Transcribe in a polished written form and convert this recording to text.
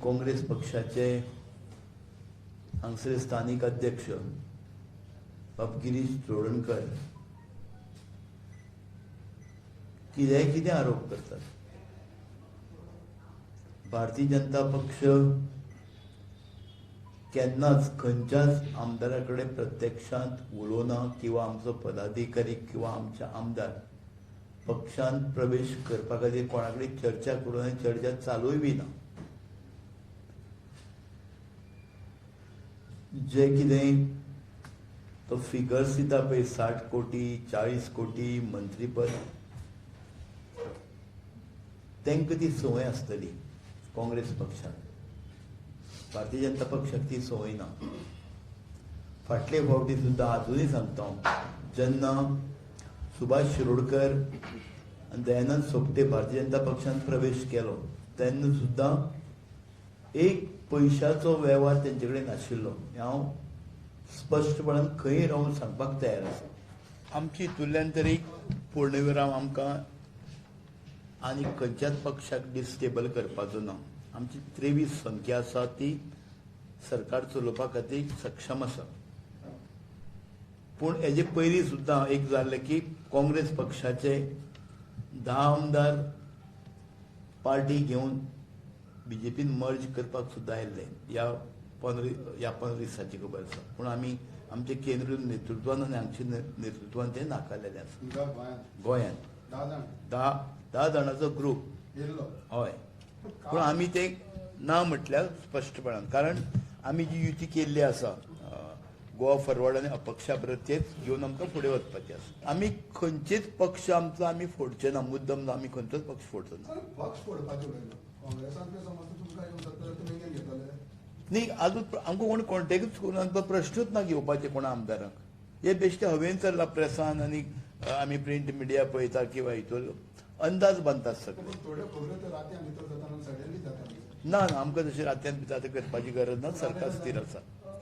काँग्रेस पक्षाचे हांगसर स्थानीक अध्यक्ष बाब गिरीश चोडणकर कित्याय कितें आरोप करतात. भारतीय जनता पक्ष केन्नाच खंयच्याच आमदारा कडेन प्रत्यक्षांत उलोवना किंवा आमचो पदाधिकारी किंवा आमचे आमदार पक्षांत प्रवेश करपा खातीर कोणा कडेन चर्चा करून आनी चर्चा चालूय बी ना. जे कितें तो फिगर्स दिता पळय 60 कोटी 40 कोटी मंत्रीपद, तांकां ती संवय आसतली काँग्रेस पक्षाक, भारतीय जनता पक्षाक ती संवय ना. फाटले फावटी सुद्दां आजुनूय सांगता हांव, जेन्ना सुभाष शिरोडकर आनी दयानंद सोपटे भारतीय जनता पक्षान प्रवेश केलो तेन्ना सुद्दां एक पयशाचो वेव्हार तेंचे कडेन नाशिल्लो. हांव स्पश्टपणान खंय रावन सांगपाक तयार आसा. आमची हितूंतल्यान तरी पूर्णविराम आमकां आनी खंयच्याच पक्षाक डिस्टेबल करपाचो ना. आमची 23 संख्या आसा ती सरकार चलोवपा खातीर सक्षम आसा. पूण हेजे पयलीं सुद्दां एक जाल्लें की काँग्रेस पक्षाचे 10 आमदार पार्टी घेवन बीजेपीन मर्ज करपाक सुद्दां आयिल्ले. ह्या 15 दिसांची खबर आसा. पूण आमी आमचे केंद्रीय नेतृत्वान आनी आमचे नेतृत्वान ते नाकारलेले आसा. गोंयांत 10 जाणांचो ग्रूप हय, पूण आमी ते ना म्हटल्यार स्पश्टपणान, कारण आमी जी युती केल्ली आसा गोवा फॉरवर्ड आनी अपक्षा बरोबर तेच घेवन आमकां फुडें वचपाचें आसा. आमी खंयचेच पक्ष आमचो आमी फोडचे ना, मुद्दम आमी खंयचोच पक्ष फोडचो ना. न्ही, आजून आमकां कोण कॉन्टेक्टूच करून प्रश्नूच ना घेवपाचे कोणा आमदारांक. हे बेश्टे हवेन चल्ला प्रेसान आनी आमी प्रिंट मिडिया पळयता किंवा हितून अंदाज बांदतात सगळे. ना ना, आमकां तशें रातयान भितर आतां करपाची गरज ना. सरकार स्थिर आसा.